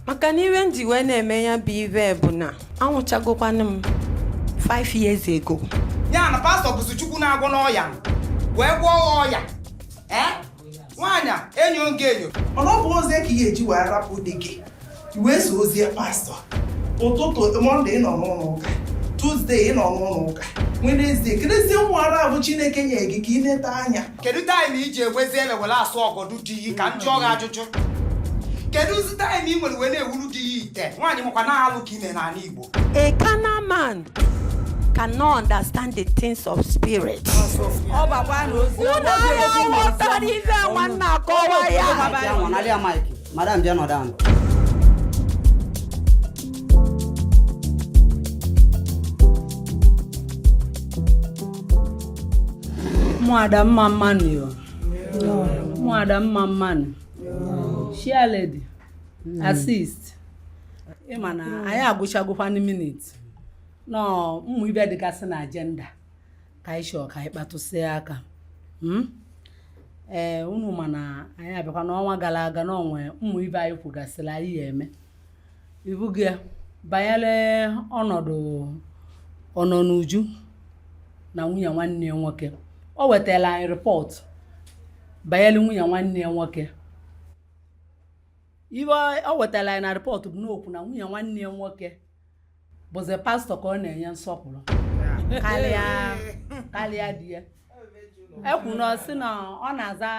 Maka na iwe m ji wee na-eme ya bụ ive bụ na anwụchagokwanụ m 5 years ago. Ya na pastọ bụzi Chukwu na-agwọ n'ọya wee gwọọ ya ọya. Ee, nwaanyị enyo nga enyo. Mana ọ bụ ozi ka ị ga-eji wee rapụ di gị wee so ozie pastọ. Ụtụtụ Monday ị nọ n'ụlọ ụka, Tuesday ị nọ n'ụlọ ụka, Wednesday kerezie ụmụ ara bụ Chineke nye gị ka ị neta anya. Kedu time iji enwezi ele were asụ ọgọdụ di yi ka m jụọ gị ajụjụ? Kedụzi time ị nwere wee na-ewuru di ya ite? Nwaanyị makwa na alụ ka ime n'ala Igbo. A carnal man cannot understand the things of spirit. Ọ bakwa na ozi Unu agha ghọtara ife nwanna akọwa ya. Bịa nwanalị Mike, madam bịa nọdụ anụ. Ụmụada mma mmanụ yo. Ụmụada mma mmanụ. Chairlady, assist. Ịma na anyị agụchagokwanụ minute. Nọọ ụmụ ibe dịgasị na agenda ka anyị chọọ ka anyị kpatụsịa aka. Ee, unu ma na anyị abịakwa n'ọnwa gara aga na onwe ụmụ ibe anyị kwugasịrị anyị ya eme. Ibu gị banyere ọnọdụ ọnọnuju na nwunye nwanne ya nwoke. O wetara anyị report banyere nwunye nwanne ya nwoke. Ibe o wetara anyị na report bụ n'okwu na nwunye nwanne ya nwoke bụzi pastọ ka ọ na-enye nsọpụrụ karịa di ya. Ekwu na ọ sị na ọ na-aza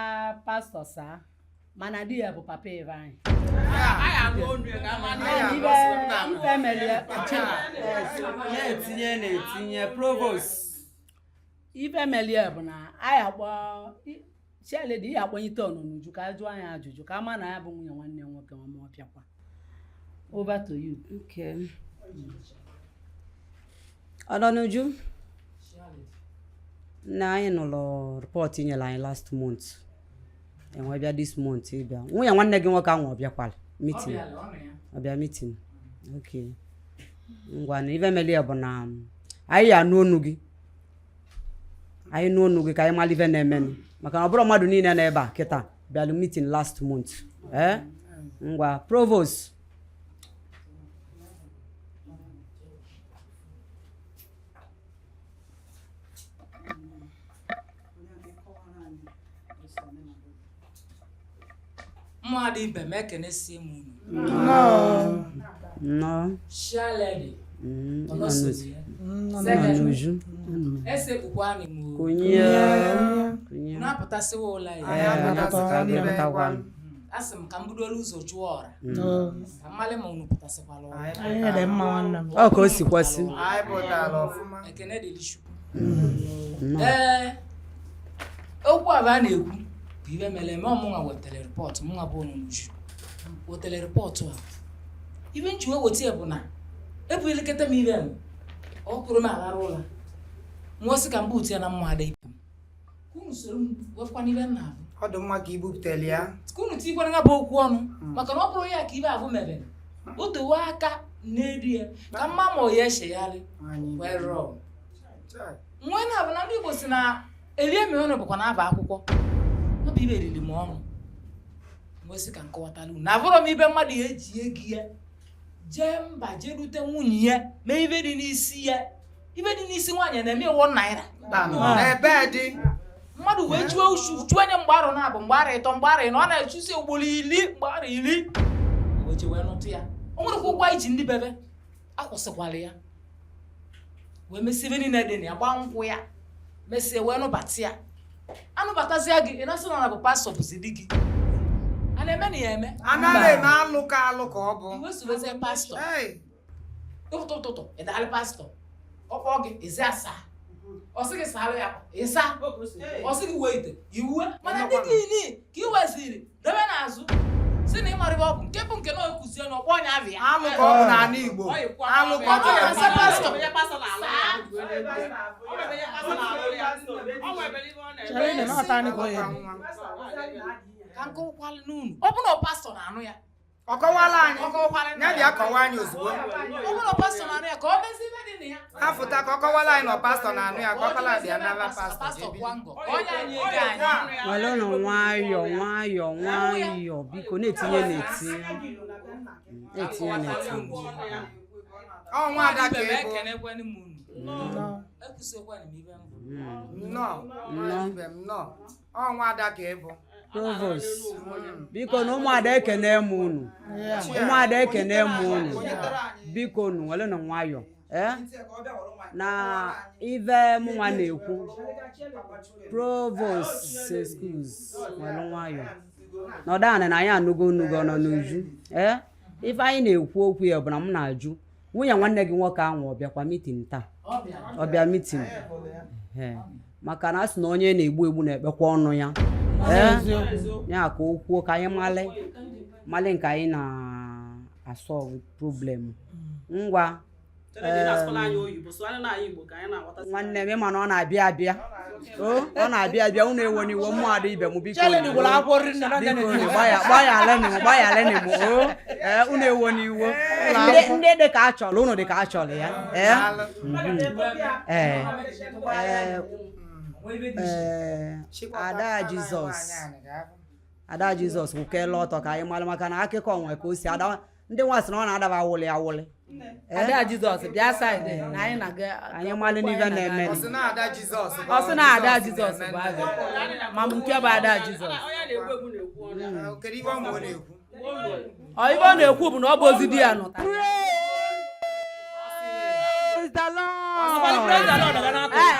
pastọ saa mana di ya bụ papa Ivanyi. Ife mere ya Na-etinye na-etinye provost. Ife mere ya bụ na anyị akpọ chairlady ihe akpọnyite ọnọnuju ka a jụọ anyị ajụjụ ka a ma na ya bụ nwunye nwanne ya nwoke ma ọ bịakwa. Over to you. Okay. Ọnọnuju, nna anyị nụrụ report i nyere anyị last month. Enwe bịa this month ịbịa. Nwunye nwanne gị nwoke ahụ ọ bịakwara meeting? Ọ bịa meeting? Okay. Ngwa na ife mere ya bụ na anyị ya anụ onu gị. Anyị nụ onu gị ka anyị mara ife na-emenụ. Maka na ọ bụrụ mmadụ niile nọ ebe a kịta bịalụ meeting last month. Eh? Ngwa provost. Mmadụ ibe m, ekenesie m unu. Nnọọ. Chairlady, Ọnọnuju. Ọnọnuju esekpukwanị m o. Kunye. Kunye. Unu apụtasịwa ụla ya? Ee, apụtakwa. A sị m ka m budoro ụzọ jụọ ọra ka mmalị ma unu pụtasịkwala ụla. Anyị dị mma, nwanne m. Ọ ka o si kwesị. Anyị pụtara ọfụma. Ekene dịrị Chukwu. Ee, okwu a bụ a na-ekwu bụ ibe mere eme. Ọmụnwa wetara report, mụnwa bụ Ọnọnuju wetara report a. Ibe nji wee weta ya bụ na ebuliketa m ibe m ọ kụrụ m aghara ụla nwa sị ka m butu ya na mma ada ibe m ka unu soro m wepụkwana ibe m na-abụ. Ọ dị mma ka i buputere ya. Ka unu tikwara ya bụ okwu ọnụ, maka na ọ bụrụ ya ka ibe ahụ mere o tewe aka n'elu ya ka mma ma ọ ya echegharị wee rọọ nwe na bụ na ndị Igbo si na erie m ọnụ bụkwa na aba akwụkwọ. Ọ bụ ibe eriri m ọnụ nwesị ka nkọwatala unu na abụrọ m ibe mmadụ ya eji ego ya jee mba jee rute nwunye ya mee ibe dị n'isi ya. Ibe dị n'isi nwaanyị na-eme iwọ naira. Ebe dị mmadụ wee chụọ uchu chụọ onye mgbe arọ na-abụ mgbe arọ ịtọ mgbe arọ ịnọ ọ na-echụsi ugboro 10 mgbe arọ 10 wee jee wee nụtụ ya. O nwerekwa ụgwọ anyị ji ndị bebe akwụsịkwala ya wee mesie ibe niile dị na ya gbaa nkwụ ya mesie wee nụbata ya anụbatazịa gị ị na-asị na ọ bụ pastọ bụzi di gị a na-eme na ya eme. Anaghị eme alụ ka alụ ka ọ bụ. Iwe sobezie pastọ. Hey! Ụtụtụ ụtụtụ ị daalụ pastọ ọ kpọọ gị ezi asaa ọ sị gị saalụ ya ịsa ọ sị gị wee ite iwue mana ndị gị ni ka ị weziri debe n'azụ si na ịmara ebe ọ bụ nke bụ nke na okuzie na ọkpọ ọnya abịa. Alụ ka ọ bụ n'ala Igbo. Alụ ka ọ bụ Ọ n'ala na-asa Igbo. pastọ. Chere na ọ ta ka ọ ya eme. Ka nkọwakwalụ n'unu ọ bụ na pastọ na-anụ ya. Ọ kọwala anyị. Ọ kọwakwala. Ya bịa kọwaa anyị ozugbo. Ọ bụ na pastọ na-anụ ya ka ọ mezie ibe dị na ya. Ha fụta ka ọ kọwala anyị na pastọ na-anụ ya ka ọ kọla bịa nara pastọ. Pastọ kwa ngọ ka ọ nye anyị ego anyị. Welụnụ nwayọọ nwayọọ nwayọọ biko, na-etinye na-etinye. Etinye na etinye. Ọ nwaada ka Ibe m ị bụ. ekenekwanụ m unu. Ekwusiokwanụ m ibe m bụ. Nnọọ. Nnọọ. Ibe m nnọọ. Ọ nwaada ka ị bụ. Provost, biko na ụmụada ekene m unu. Ụmụada ekene m unu. Biko nu wele na nwayọ. Eh? Na ive mụnwa na-ekwu. Provost, excuse, wele nwayọ. Nọdụ anị na anyị anụgo onugo nọ n'uju. Eh? Ife anyị na-ekwu okwu ya bụ na m na-ajụ nwunye nwanne gị nwoke ahụ ọ bịakwa meeting taa? Ọ bịa meeting? Ee. Maka na a sị na onye na-egbu egbu na-ekpekwa ọnụ ya. Ee? Ya ka o kwuo ka anyị malị malị nke anyị na-asọlve problem. Ngwa. Nwanne m, ịma na ọ na-abịa abịa. O, ọ na-abịa abịa, unu ewe n'iwe, mmadụ ibe m, biko. Cheleni gwụrụ akwụkwọ rinne na Biko unu, gbaghalịnụ m, gbaghalịnụ m, o. Ee, unu ewe n'iwe. Ndị dị ka a chọrọ, unu dị ka a chọrọ ya. Ee. Ee. Ee. Ee, Ada Jizọs. Ada Jizọs kwukela ọtọ ka anyị mara maka na akụkọ nwe ka o si ada ndị nwa sị na ọ na-adaba awụlị awụlị. Ee? Ada Jizọs bịa side na anyị na-aga. Anyị malụ n'ife na-eme. Ọ sị na Ada Jizọs bụ. Ọ sị na Ada Jizọs bụ azụ. Ma m nke bụ Ada Jizọs. Kedu ihe ọ ma ọ na-ekwu? Ọ ife ọ na-ekwu bụ na ọ bụ ozi di ya nụta. Praise the Lord. Praise the Lord, ọ ga na-akụ. Ee,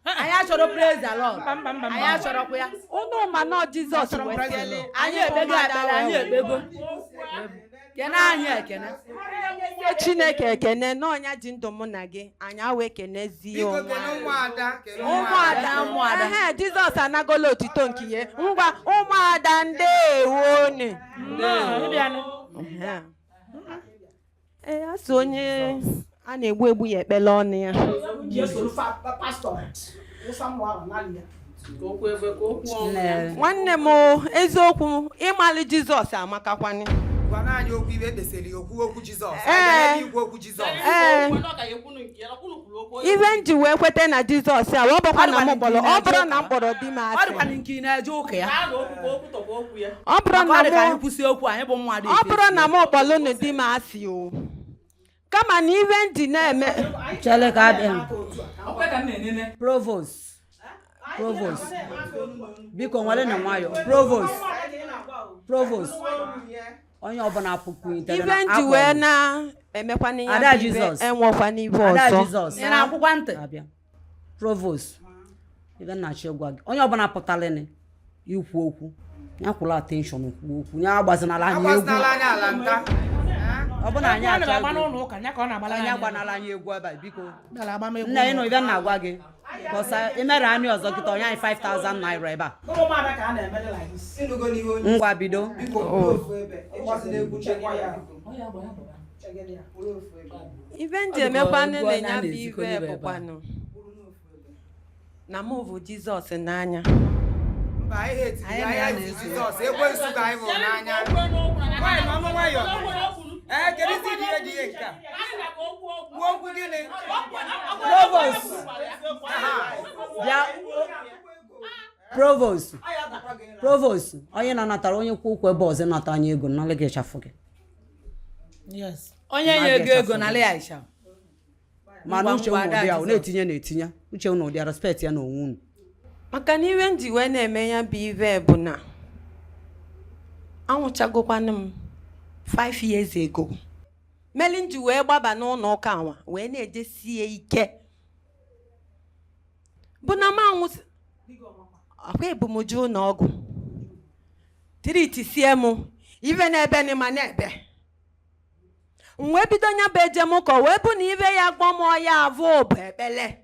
ee, anyị achọrọ praise the Lord. Mba, mba, mba, mba. Anyị achọrọkwa ya. Unu ma na Jizọs Achọrọ m praise the wesiele Lord. Anyị ekpego ekpere, anyị ekpego. Kene anyị ekene. Nye Chineke ekene na ọnya ji ndụ mụ na gị anyị awa ekenezie Biko onwe kene anyị. ụmụada. Kene Ụmụada, Ụmụada. ehe, Jizọs anagola otito nke ihe. Ngwa ụmụada, ndewonu. Nnọọ, ịbịanụ. Ehe. Ee, a sị onye a na-egbu egbu ya ekpele ọnụ ya. Nne. Nwanne m, eziokwu, ịmalị Jizọs amakakwanị. Gwana anyị okwu ibe ekpesịrị okwu okwu Jizọs. Ee. Anyị ikwu okwu Jizọs. Ee, ibe m ji wee kweta na Jizọs a, ọ bụkwa na m kpọrọ, ọ bụrụ na m kpọrọ di m Ọ asị, dịkwa nke ị na-eje ụka ya. ọ bụrụ Maka ọ dị ka na anyị mụ kwụsị okwu anyị bụ mmadụ. ọ bụrụ na m kpọrọ unu di m asị, o kama na ibe m ji na-eme. Chele ka abịa. Ọkwa ka m na-enene. Provost. Provost. Biko nwere na nwayọ. Provost. Provost. Onye ọbụla pụkwutere Ibe m ji wee na-emekwana ya Ada bụ ibe Jizọs. enwekwana ibe Ada ọzọ. Jizọs. Ị na-akwụkwa ntị? Abịa. Provost. Ibe nna chi gwa gị. Onye ọbụla pụtalịnị ikwu okwu. Ya kwụla attention kwuo okwu. Ya agbazinala anyị egwu. Agbazinala anyị ala nta. Ọ bụ na anyị Egwu ọ na-agba achọ n'ụlọ ụka, ya ka ọ na-agbala anyị anyị. agbanala anyị egwu ebe a, biko. Bịara agba m egwu. Nna, ịnụ ibe m na-agwa gị. Kọsa imere anyị ọzọ kịta onye anyị 5000 naira ebe a. Ụmụada ka a na-emere like this. Ịnụgo n'ihe onye Ngwa bido. biko kwụrụ ofu ebe. Ịgbazila egwu chekwa ya. Kwụrụ ofu ebe. Ibe m ji Ọ dịka emekwanụ egwu na onye a ya bụ na-ezikọ ibe n'ibe ebe a. bụkwanụ na mụ bụ Jizọs n'anya. Mba, anyị hetiri Anyị ya, na ya anyị hetiri na-eso. Jizọs. Ekwensu ka anyị hụrụ n'anya. Nwayọ, mama, nwayọ. Ee, kedu isi dị ihe dị ihe nke a? Kwuo okwu gịnị? Provost. Bịa. Provost. Provost. Onye na-anatara onye kwụ ụkwụ ebe ọzọ nata anyị ego nalị gị ịchafụ gị. Yes. Onye nye ego ego na ya ịsha. Mana Ngwa, uche ngwa, unu Ada ụdị a, ọ Jizọs. na-etinye na-etinye. Uche unu ụdị a, respect ya na onwe unu. Maka na iwe m ji wee na-eme ya bụ ibe bụ na anwụchagokwanụ m 5 years ago, meli m ji wee gbaba n'ụlọ ụka anwa wee na-ejesie ike bụ na m anwụsị akwa ebumju ụlọ ọgwụ tritisie m ibe na-ebe ni ma na-ebe m wee bido nya bụ ejem ụka wee bụ na ibe ya gbọ m ọya avụ bụ ekpele.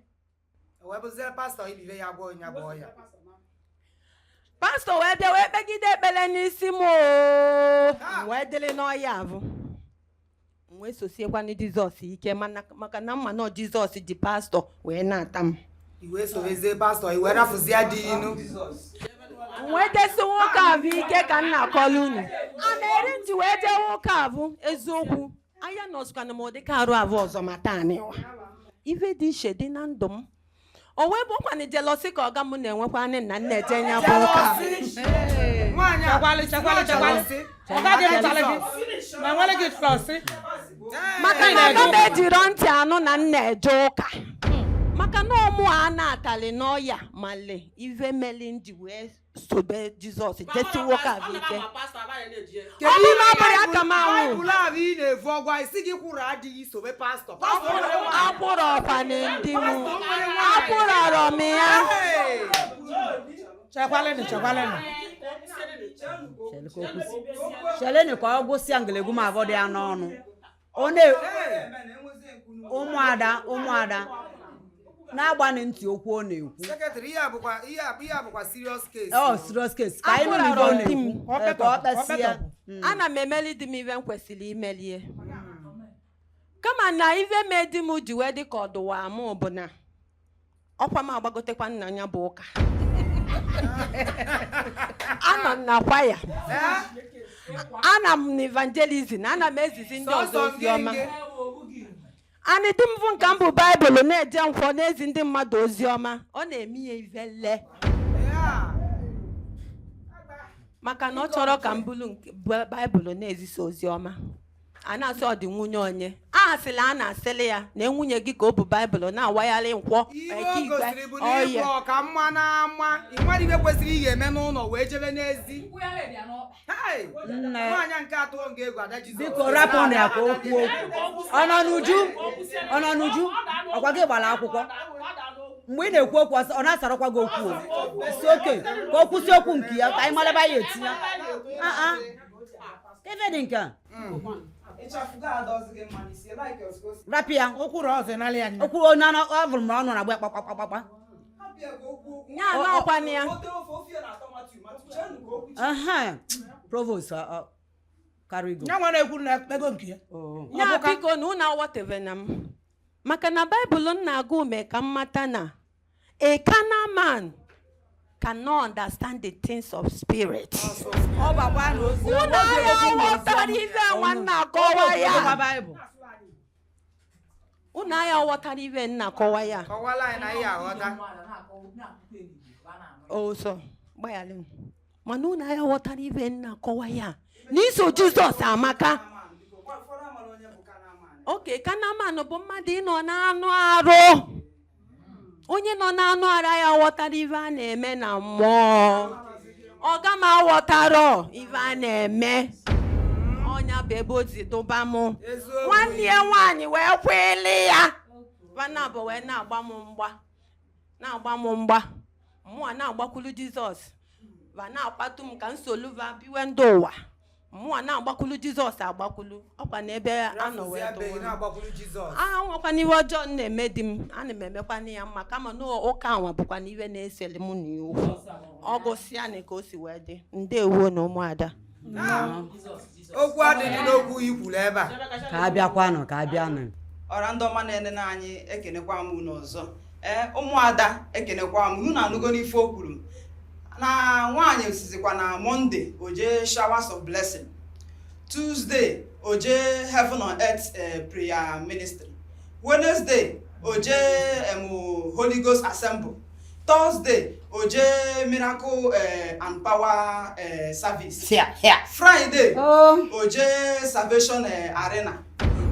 Wee bụzie pastọ ibibe ya gwọ onye gwọ ya. Pastọ wee bịa wee kpegide ekpele n'isi m oo, m wee dịrị n'ọya avụ, m wee sosiekwanụ Jizọs ike, mana maka na mma nọ Jizọs ji pastọ wee na-ata m. I wee sorozie pastọ, i wee rafụzie di inu. M wee jesi nwoke avụ ike ka m na-akọlụ unu a na-eri nji wee jee nwoke avụ eziokwu anya nọsụkwana m ụdị ka arụ avụ ọzọ ma taa nịwa ife dị iche dị na ndụ m o wee bụkwanụ jealousy ka ọga m na-enwekwanị na nna eje nya bụ ụka. Nwaanyị a Chakwalị, chakwalị, chakwalị. Ọ gaghị echalị gị. Ma nwere gị trọsị. Maka Ị na na-eje aga m ụka. ejiro ntị anụ na nna eje ụka, maka na ọmụ a na-atalị n'ọya male ive meli nji wee sobe Jizọs jesi nwoke a bụ ike. Ọ bụ na ọ bụrụ ya ka m anwụ. Baịbụl ahụ ị na-evu ọgwa isi gị kwụrụ adịghị sobe pastọ. Pastọ nwere nwaanyị. Akwụrụ ọkwa na ndị m Nwere nwaanyị. akwụrọrọ m ya. Hey! Chakwalịnụ, chakwalịnụ. Chelụ ka o kwụsị. Chelụnụ ka ọ gwụsịa ngelegwu m abọ dị ya n'ọnụ. Ọ na ụmụada ụmụada na-agbanị ntị okwu ọ na-ekwu. Secretary, ihe a bụkwa ihe a ihe a bụkwa serious case. Ọ serious case ka anyị nụ n'ibe ọ Akwụrọrọ di m. na-ekwu. Ee, ka ọ kpesịa. Ana m emeli di m ive m kwesịrị imelie, kama na ive mee di m ji wee dị ka ọdụwa mụ bụ na ọkwa m agbagotekwa nna ya bụ ụka anọ m na kwaya, ana m na evangelism, ana m ezizi ndị ọzọ Sọsọ ozi ọma. ngenge. Anị di m bụ nka m bụ baịbụl na-eje nkwọ na-ezi ndị mmadụ ozi ọma, ọ na-eme ya ivele Yeah. maka na ọ chọrọ ka m bụrụ nke baịbụl na-ezisa ozi ọma. A na-asị ọ dị nwunye onye a sịla a na-asịlị ya na nwunye gị ka o bụ baịbụl na-awagharị nkwọ Ihe eke o igwe gosiri bụ na ọya. ịbụ ọka mma na ama ị nwere ibe kwesịrị ị ga-eme n'ụlọ wee jebe n'ezi. Hey! Nne. Nwaanyị a nke atụọ nga egwu ada Jizọs. Biko rapụnụ ya ka o kwuo okwu. Ọ nọ n'uju? Ọ nọ n'uju? Ọkwa gị gbara akwụkwọ. Mgbe ị na-ekwu okwu ọ na-asarakwa gị okwu o. Si oke ka o kwụsị okwu nke ya ka anyị mara ebe anyị etinye. Ah ah. Ife dị nke a. Rapụ ya. Okwuru ọzọ ịnalị ya nya. Okwu onye anọ ọ vụrụ m na ọ nọ na-agba ya kpakpakpakpa. Ya na ọkwa ya. Aha. Provost carry go. Ya nwa na-ekwu na ekpego nke ya. Oh. Ya biko na unu aghọtebe na m, maka na baịbụl m na-agụ ume ka m mata na a carnal man cannot understand the things of spirit. Ọ bakwa na ozi Unu agha ghọtara ife nwanna akọwa ya. Baịbụl. Unu agha ghọtara ife nna akọwa ya. Kọwala anyị na ihe aghọta. Ọsọ gbaghalị m, mana unu agha ghọtara ife nna akọwa ya n'iso Jizọs amaka. Oke kanaman bụ mmadụ ịnọ n'anụ arụ, onye nọ n'anụ arụ ya ghọtara ife a na-eme na mmụọ, ọga m aghọtara ife a na-eme. Ọnya bụ ebe o si dụba mụ. Eziokwu. Nwanne ya nwaanyị wee kweli ya vanabụ wee na-agba m mgba, na-agba m mgba, mmụọ na-agbakwulu Jizọs, va na-akwatu m ka nsolu va biwe ndụ ụwa, mmụọ na-agbakwulu Jizọs agbakwulu ọkwa n'ebe a nọ wee Rapụzi abeghị dụwa m. na-agbakwuru Jizọs. Aha nwekwana iwe ọjọọ m na-eme di m, ana m emekwana ya mma, kama na ụka anwa bụkwa na iwe na-eseli mụ na ya okwu. Ọ gụsịa na ka o si wee dị. Ndewo na ụmụada. Okwu adịghị n'okwu i kwuru ebe a. Ka a bịakwanụ ka a bịanụ. Ọra ndị ọma na-enene anyị, ekenekwa m unu ọzọ. Ee, ụmụada, ekenekwa m unu. Anụgo n'ife o kwuru na nwaanyị osizikwa na Monday o jee showers of blessing, Tuesday o jee heaven on earth prayer ministry, Wednesday o jee Holy Ghost assembly, Thursday o jee miracle and power service, Friday o jee salvation arena,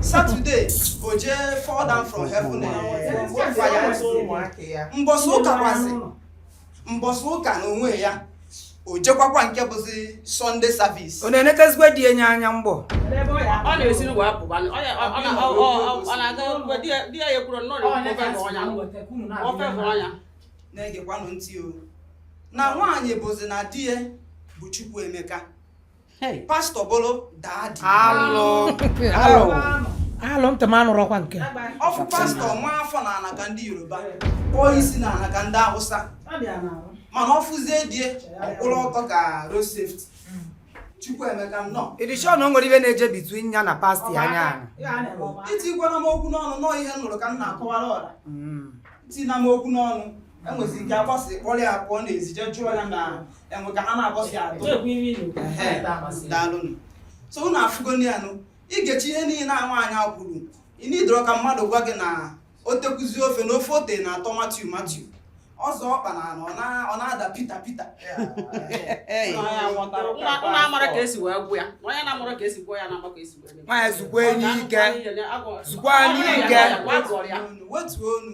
Saturday o jee fall down from heaven fire. Mbọsị ụka kwasị mbọsị ụka na onwe ya o jekwakwa nke bụzi Sunday service. Ọ na-enetezikwe di enye anya mgbọ. Ọ na-esi n'ụwa apụba ọ ya- ọ- ọ na- ọ- ọ- ọ na-aga di ya di ya ekwuru nnọọ na ofe bụ ọnya, ofe bụ ọnya. Na-egekwanụ ntị o, na nwaanyị bụzi na di ya bụ Chukwuemeka, pastọ bụrụ daddy. Alụ. Alụ. Alụ ntị m anụrọkwa nke. Ọfụ pastọ nwa afọ na ana ka ndị Yoruba kpọọ isi na ana ka ndị Hausa, mana ọ fụzie die ọkwụrụ ọtọ ka road safety. Chukwuemeka nnọọ. Ịdị sure na o nwere ibe na-eje between ya na pastọ ya anya ana? Itikwana m okwu n'ọnụ nọọ, ihe m nụrụ ka m na-akọwara ọra. Tina m okwu n'ọnụ, enwezi ike agbasị kpọrọ ya pụọ n'ezi jee jụọ ya na enwe ka ha na-agbọsi atụ. Ehe, daalụnụ. So unu afụgoni ya nụ igechi ihe niile a nwaanyị a kwuru. Ị nidoro ka mmadụ gwa gị na o tekwuzi ofe na ofe ote na-atọ matiu matiu. Ọzọ ọkpa na ana ọ na-ada pita pita. Ụnụ amara ka esi wee gwụ ya. Onye na-amara ka esi gwụ ya na-ama ka esi wee mee. Nwaanyị zukwa enyi ike. Zukwa anyị ike. Wetuo onu.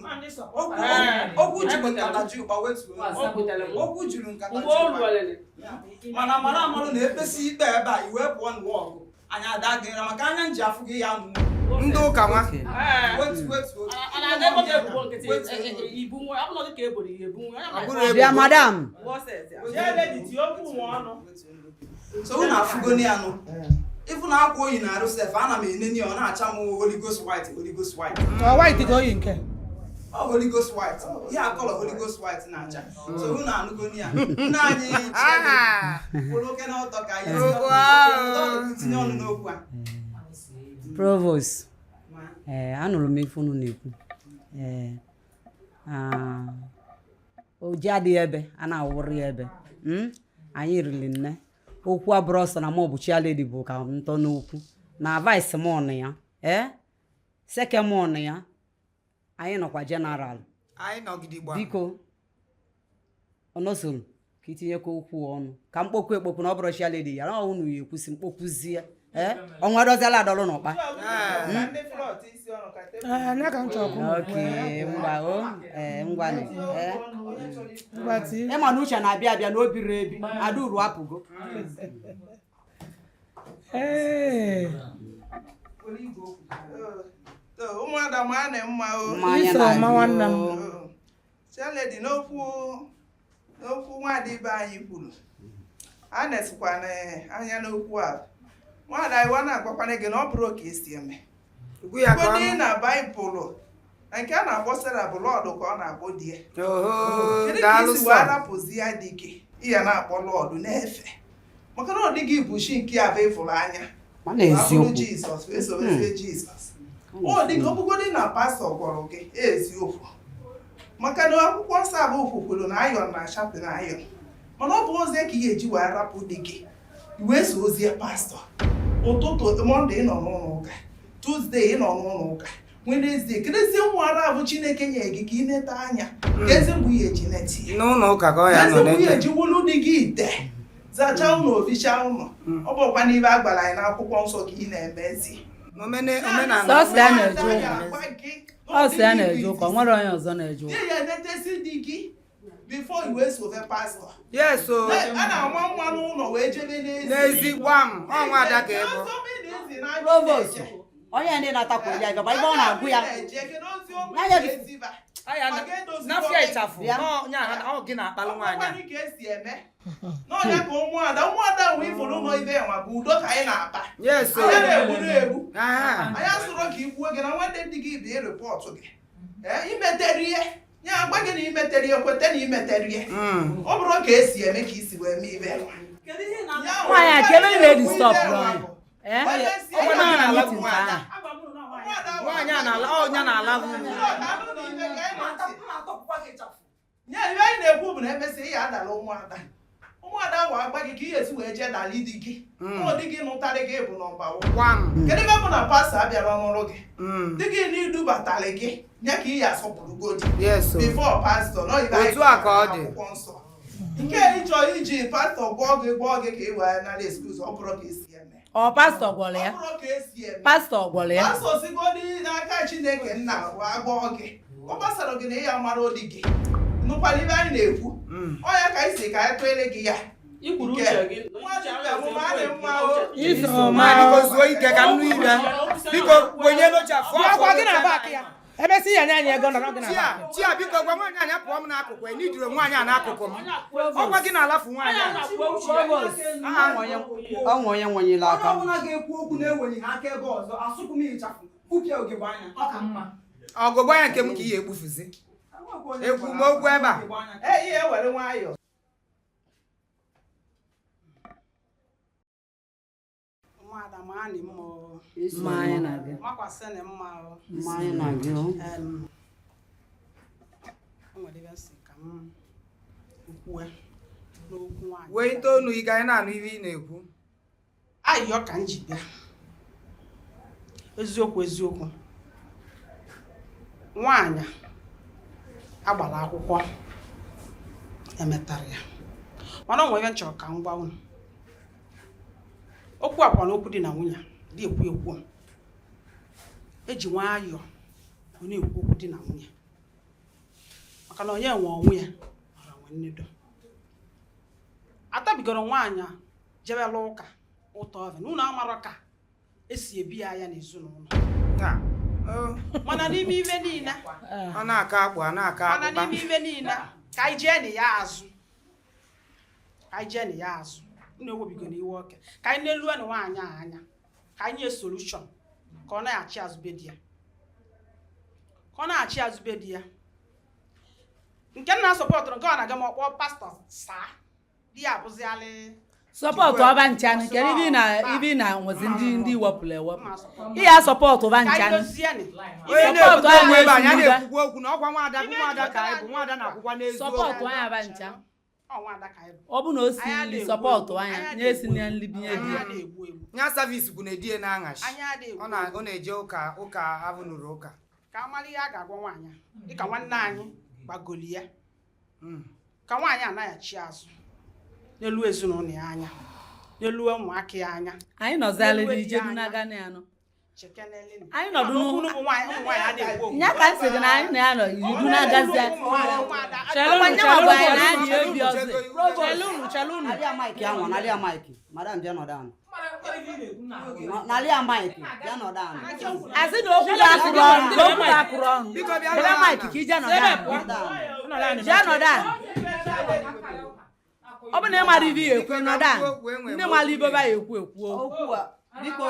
Okwu juru nkata ji ụkpa wetuo onu. Okwu juru nkata ji ụkpa. Mana mara amarụ na ekpesi ikpe ebe a iwee pụọ n'ụwa ọgụ. Anyị ada gị nra maka anya nji afụ gị ya nụ. Ndị ụka nwa. Bịa madam. So unu afụgoni ya nụ. Ifu na akwa oyi na-arụ sef ana m eneni ọ na-acha m Holy Ghost white, Holy Ghost white. Ọ white ka oyi nke. Ọ Holy Ghost white. Ihe akọlọ Holy Ghost white na-acha. So unu anụgoni ya. Nna anyị kwụrụ oke n'ọtọ ka anyị tinye ọnụ n'okwu a. Provost. Anụrụ m ife unu na-ekwu. Oji adịghị ebe a na-awụrụ ya ebe. Anyị riri nne. Okwu abụrụ ọsọ na mụ bụ chairlady bụ ka m tọ n'okwu na vice m nọ ya, second m nọ ya, anyị nọkwa general. Anyị nọgidigba. Biko ọnọsoro ka itinyekwa okwu ọnụ ka mkpokwu ekpokwu na ọ bụrụ chairlady ya na unu ya ekwusi mkpokwuzie. Ọnwa dọziala adọlụ n'ọkpa. Ịma na uche na-abịa abịa na obiri ebi adauru apụgo. Ụmụada ma na mma o. Chairlady n'okwu nwaada ibe anyị kwuru a na-esikwana anya n'okwu a. Nwaada iwa na-agwakwana gị na ọ bụrụ ka esi eme kwedị na Baịbụlụ na nke a na-akpọ Sera bụ lọdụ ka ọ na-akpọ di ya. Kedu ka isi wee rapụzi ya di gị iya na-akpọ lọdụ na-efe maka na ọ dị gị bụ chi nke ya bụ ịfụrụ anya abụrụ Jizọs wee sobezie Jizọs. Ọ dị gị ọbụgodị na pastọ gwọrọ gị eziokwu maka na akwụkwọ nsọ abụ kwukwuru na ayọn na-achapụ na ayọn, mana ọ bụ ozi ka ị ga-eji wee rapụ di gị wee so ozie pastọ. Ụtụtụ Mọnde ị nọ n'ụlọ ụka, Tuzdee ị nọ n'ụlọ ụka, Wenezdee kedezie nwa ara bụ Chineke nye gị ka ị neta anya ka ezi mgbe ihe eji neti ya n'ụlọ ụka ka ọ ya nọ ezi mgbe ihe nete. eji wulu di gị ite zachaa ụlọ oficha ụlọ. Ọ bụkwa n'ibe a gwara anyị n'akwụkwọ nsọ ka ị na-emezi. Sọsọ ya na-eje ụka. Ọ ya na-eje ụka, ọ nwere onye ọzọ na-eje ụka. Nye ya netesi di gị before i wee sobe pastọ. Yes o. A na-ama mma n'ụlọ wee jebe n'ezi. N'ezi gbam, ọ nwaada ka ị bụ. Provost, onye ndị na-atakwa ya gaba ibe ọ na-agụ ya. N'afịa ịchafụ, ọ gị na-akpalụ nwaanyị a. Ka esi eme n'ọnya ka ụmụada ụmụada nwe ifuru ụlọ ibe nwa bụ udo ka anyị na-akpa. Yes o. Anyị na-egburu egbu. Anyị asụrụ ka igbuo gị na nwanne di gị bụ rịpọtụ gị. Imetere ihe ya agwa gị na imetere ihe, kweta na imetere ihe. Ọ bụrụ ka esi eme ka isi wee mee ibe nwa. Nwaanyị a kele na-edi stọpụ anyị. Nwaanyị a na-ala, ọnya na-ala Nye ihe anyị na-ekwu bụ na emesịa ya adala ụmụada. Ụmụada ahụ agba gị ka ihe esi wee jee dala di gị. Ọ dị gị nụtarị gị bụ nọmba 1. Kedu ebe bụ na pastọ abịara n'ọrụ gị? Di gị n'idubatalị gị nye ka ihe asọpụrụgodi. Before pastọ nọ ibe anyị Otu a ka ọ dị. akwụkwọ nsọ. Nke ịchọ iji pastọ gwọọ gị ka ị wee nara excuse ọ bụrụ ka esi eme. Ọ pastọ gwọrọ ya. Ọ bụrụ ka esi eme. Pastọ gwọrọ ya. Pastọ sigodi n'aka Chineke nna wee gwọọ gị. Ọ gbasara gị na ịya mara odi gị. Nụkwara ibe anyị na-ekwu. Ọ ya ka anyị si ka anyị tụere gị ya. Biko zuo ike ka nnu ibe. Biko wenye n'oche afọ afọ. Gị na baakị ya. Emesi ya nye anyị ego nọrọ gị na baakị. Chia biko gwa nwaanyị anya pụọ m n'akụkụ e n'idiro nwaanyị a n'akụkụ m. Ọgwa gị na-alafu nwaanyị a. Ọ nwe onye nwenyere aka. Onye ọbụla ga-ekwu okwu na-ewenyeghị aka ebe ọzọ asụpụ m ịchafụ kpupịa ugegbe anya. Ọ ka mma. Ọgụgụ anya nke m ka ị ga-egbufuzi. Ekwu m okwu ebe a. Ee, ihe were nwayọọ. Ụmụada maa nị mma o. Mma anyị na gị. Makwasị nị mma o. Mma anyị na gị o. O nwere ebe m si ka m kwue n'okwu nwaanyị. Wee itoolu ị ga na-anụ ihe ị na-ekwu. Ayọ ka m ji bịa. Eziokwu eziokwu. Nwaanyị agbara akwụkwọ Emetara ya, mana ọ nwere ebe m chọrọ ka m gwa unu okwu. Akwa na okwu dị na nwunye dị ekwu ekwu, eji nwayọọ ọ na-ekwu okwu dị na nwunye, maka na onye nwe onwe ya mara nwe nnedo. Atabigoro nwaanyị a jebela ụka ụtọ oven unu amara ka esi ebi ya ya n'ezinụlọ. Taa, oh, mana n'ime ibe niile, ọ na-akọ akpụ, a na-akọ mana akpụkpa. N'ime ibe niile, ka anyị jee na ya azụ, ka anyị jee na ya azụ. Unu ewebigo na iwe oke, ka anyị na-elu na nwaanyị a anya, ka anyị nye solution ka ọ na-achị azụ be di ya, ka ọ na-achị azụ be di ya. Nke nna sọpọtụrụ nke ọ na-aga ma ọ kpọọ pastọ saa di ya abụzialị. Sọpọtụ ọba nchanụ, kedu ibe ị na ibe ị na nwezi ndị wepụrụ ewepụ? Mma support. Ị ya sọpọtụ ọba Ka anyị nchanụ. dozienị. Onye Sọpọtụ na-ekwute anyị okwu ebe a, ya ezigbo. na-ekwukwa okwu na ọkwa nwaada bụ nwaada ka anyị bụ nwaada na-akwụkwa n'eziokwu. Sọpọtụ anyị aba ncha. Ọ nwaada ka anyị bụ. Ọ bụ na o si Anyị nri, adịghị sọpọtụ egbu anya egbu. nye esi na nri binye di Anyị ya. adịghị egbu egbu. Nya service bụ na edie na-aṅachi. Anyị adịghị egbu Ọ egbu. na-eje ụka, ụka avụnụrụ ụka. Ka amara ihe a ga-agwa nwaanyị a, dịka nwanne anyị gbagoli ya, ka nwaanyị anaghachi azụ n'elu ezinụlọ ya anya, n'elu ụmụaka ya anya. Anyị nọzialị N'elu n'ije di anya. n'aga na ya nọ. Chekenelini. Anyị nọdụ Mana okwu bụ nwaanyị, ụmụ nwaanyị adịghị ekwu okwu. Nya ka m sị gị na anyị na ya nọ idu na-agazi. Ụmụ nwaanyị, ụmụada. Chelụnụ, Ọkwa nye nwa bụ anyị na chelụnụ, anyị ebi ọzọ. Chelụnụ, chelụnụ. Nalia mic ahụ, nalia mic. Madam, bịa nọdụ anụ. Nalia mic, bịa nọdụ anụ. Asị na okwu ga-akụrụ ọnụ, na okwu ga-akụrụ ọnụ. Biko bịa Debe nọdụ mic ala. ka ije nọdụ anụ. Jee nọdụ anụ. Ọ bụ na ị mara ibe ya ekwu, nọdụ anụ. Ndị mara ibe ba ya ekwu ekwu. Okwu a, biko,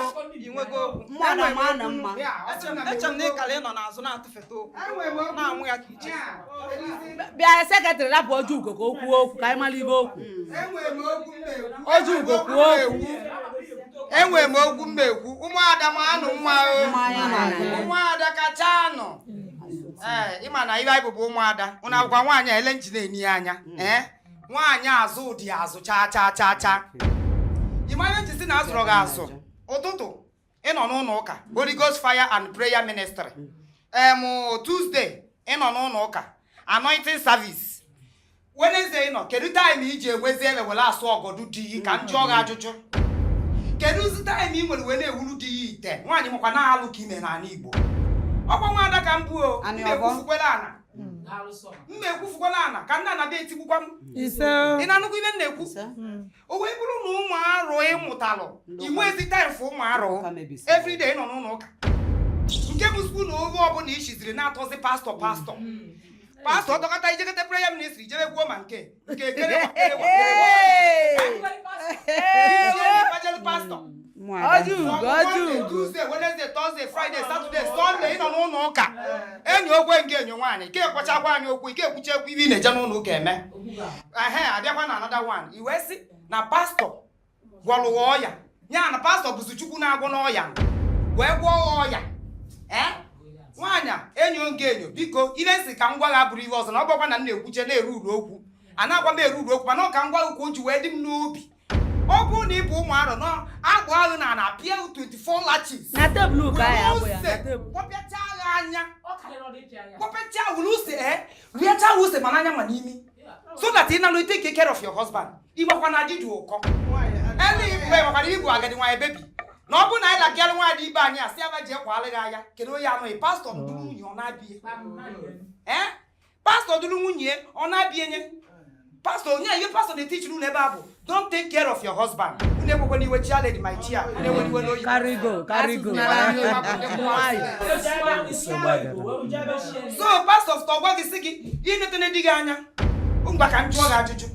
Inwego okwu? Mmadụ ma na mma. Ya, ọ sị na m Eche m na enwego ịkara ịnọ n'azụ na-atụfeta okwu, Enwe m okwu. na-amụ ya ka iche. Ya, kedụzi? Bịa, secretary, rapụ Ojiugo ka o kwuo okwu ka anyị mara ibe okwu. Enwe m okwu m na-ekwu. Ojiugo, kwuo okwu. Enwe m okwu m na-ekwu. Ụmụada m anụ mma o. Mmanya na-agụ. Ụmụada kacha anụ. Ee, ịma na ibe anyị bụbu ụmụada. Ụnụ akwụkwa nwaanyị a ele nchi na-eni ya anya. Ee, nwaanyị azụ dị azụ chaa chaa chaa chaa. Ịma ihe nchi si na azụrụ gị azụ. Ụtụtụ ịnọ n'ụlọ ụka, Holy Ghost Fire and Prayer Ministry. Tuesday ịnọ n'ụlọ ụka, Anointing Service. Wednesday ịnọ, kedu time iji enwezi ebe were asụ ọgọdụ di gị? Ka m jụọ gị ajụjụ, kedu time ị nwere wee na-ewuru di ya ite? Nwaanyị makwa na-alụ ka ime n'ala Igbo. Ọkwa nwaada ka m bụ o. Anị M ọbọ. ekwufukwela ana, m ekwufukwela ana ka nna na-abịa etigbukwa m. Ise. Ị na-anụkwa ibe m na-ekwu? O wee bụrụ na ụmụ arụ ịmụtalụ, inwe ezi time for ụmụ arụ. Ụka mebisiri. Everyday nọ n'ụlọ ụka, nke bụ sukwu na oge ọbụla ishiziri na-atọzi pastọ, pastọ, pastọ dọkọta, ijekọta prayer ministry, jebe gwuo ma nke ekere wa, kere wa, kere wa. Ijele pastọ. Ojiugo, Ojiugo. Tuesday, Wednesday, Thursday, Friday, Saturday, Sunday ị nọ n'ụlọ ụka. Enyi okwe nke enyo nwaanyị ke ekwechakwa anyị okwu ike ekwuchi ekwu ibe ị na-eje n'ụlọ ụka eme. Ehe, abịakwa na another one, i wee sị na pastọ gwọrọ ụwa ọya ya, na pastọ bụzi Chukwu na-agwọ n'ọya wee gwọọ ya ọya. Ee, nwaanyị a, enyo nke enyo, biko, ile nsị ka m gwa gị abụrụ ihe ọzọ na ọ bụkwa na m na-ekwuche na-eru uru okwu a na-agwa m eru uru okwu, mana ọ ka m gwa gị ka o ji wee dị m n'obi. Ọ bụrụ na ị bụ ụmụ arọ nọ agbụ ahụ na na pịa 24 lashes Na tebụl ka anyị agbụ ya, na use tebụl. kpọpịacha gị anya, kpọpịacha wuru use, ee, rịacha use ma n'anya ma n'imi, so that ị na take care of your husband. Ịgbakwa na di dị ụkọ ele igwe makwara ibu agadi nwaanyị bebi na ọ bụrụ na anyị lakịalụ nwaanyị ibe anyị asị aba ji ekwalị gị anya. Kedu onye anụghị pastọ duru nwunye ọ na-abịa? Ee, pastọ duru nwunye ọ na-abịa nye pastọ onye ihe pastọ na-etichiri unu ebe a bụ don't take care of your husband. Unu ekwekwana iwe chia lady my chia, unu enwere iwe n'oyi. Carry go, carry go. So pastọ fụta ọgwa gị sị gị inetene di gị anya. Ngwa, ka m jụọ gị ajụjụ,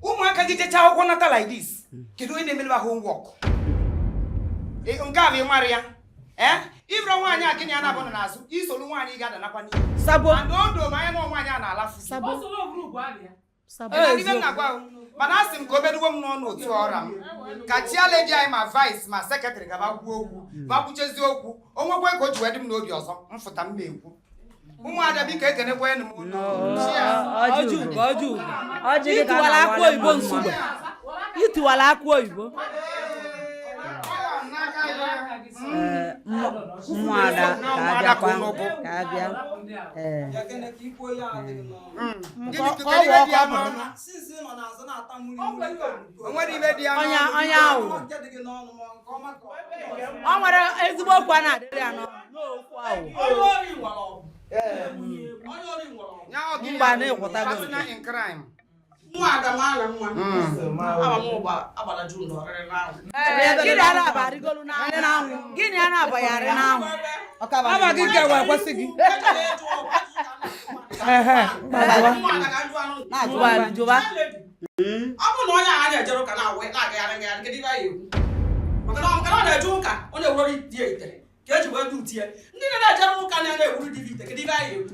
ụmụaka gị jechaa akwụkwọ nata like this, kedu onye na-emere ha homework? Nke a bụ ịmara ya. Ee, ịbụrụ nwaanyị a, gịnị ya na-abụ nọ n'azụ isolu nwaanyị ị ga-adanakwa n'ihu. Sabo. And o doo m anya na nwaanyị a na-alafu. Sabo. Sabo. Ị na-adị ibe m na-agwa ahụ? Mana a sị m ka o bedugo m n'ọnụ otu ọra m ka chialedi anyị ma vice ma secretary gaba kwuo okwu ma kwuchezie okwu o nwekwe ka o ji wee dị m n'obi ọzọ mfụta m na-ekwu. Ụmụada, biko, ekenekwenụ m unu. Chia. Ojiugo, Ojiugo. Ọjị gị ka a Itiwala akụ na-awara oyibo mma. nsugbe. Itiwala akụ oyibo. Ee, Ụmụada ka Ụmụada ka abịakwa unu bụ. ka abịa. Ee. Gịnị ka ikwu onye a adịghị n'ọnụ? Gịnị ka kedu ibe dị ya n'ọnụ? Since ị nọ n'azụ na-ata mmiri mmiri ka O nwere ibe dị ya Onye n'ọnụ? onye ahụ nke dị gị n'ọnụ ma nke ọma ka ọ ọ nwere ezigbo okwu a na-adịrị ya n'ọnụ n'okwu ahụ. Onye ori nwere ọgụ. Onye ori nwere ọgụ. Ya ọ gịnị Mgba ya? na-ekwetago nke. Partner in crime. Nwa ada mara nwa. Ama m ụgba agbara ju n'ọrịrị n'anwụ. Ee, gịnị a na-aba arịgolu n'anwụ? Gịnị a na-aba ya arị n'anwụ? Ama gị nke wee kwesị gị. Jụba jụba. Ọ bụrụ na onye ahụ na-ejere ụka na-awụ na-agagharị ngagharị, kedu ibe anyị ekwu? Maka na ọ na-eje ụka, ọ na-ewuru di ya ite ka eji wee du tie. Ndị na-ejere ụka na-ewuru di ite, kedu ibe anyị ekwu?